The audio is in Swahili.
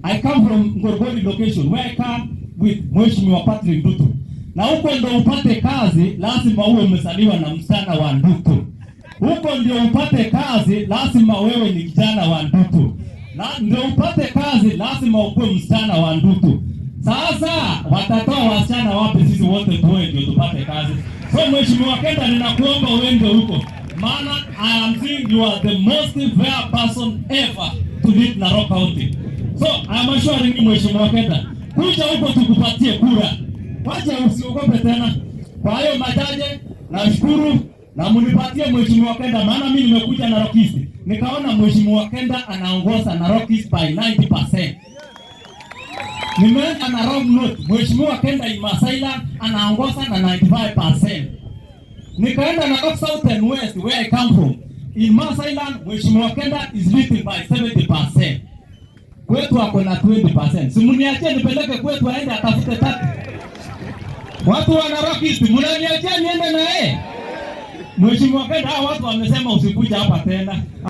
I come from Ngorgori location where I come with Mheshimiwa Patrick Ndutu. Na huko ndo upate kazi lazima uwe umezaliwa na msichana wa Ndutu. Huko ndio upate kazi lazima wewe ni kijana wa Ndutu. Na ndio upate kazi lazima ukuwe msichana wa Ndutu. Sasa watatoa wasichana wapi? Sisi wote tuwe ndio tupate kazi. So Mheshimiwa Kenda, ninakuomba uende huko, maana I am seeing you are the most fair person ever to lead Narok County. So I am assuring you, Mheshimiwa Kenda, kuja huko tukupatie kura, wacha usiogope tena. Kwa hayo machache, nashukuru na munipatie Mheshimiwa Kenda, maana mimi nimekuja Narok East nikaona Mheshimiwa Kenda anaongoza Narok East by 90%. Nimeenda Narok North, Mheshimiwa Kenda in Masailand anaongoza na 95%. Nikaenda Narok South and West, where I come from. In Masailand, Mheshimiwa Kenda is leading by 70%. Kwetu ako na 20%. Si mniachie nipeleke kwetu aende atafute tatu. Watu wa Narok East, mnaniachia niende na yeye? Mheshimiwa Kenda, hao watu wamesema usikuja hapa tena.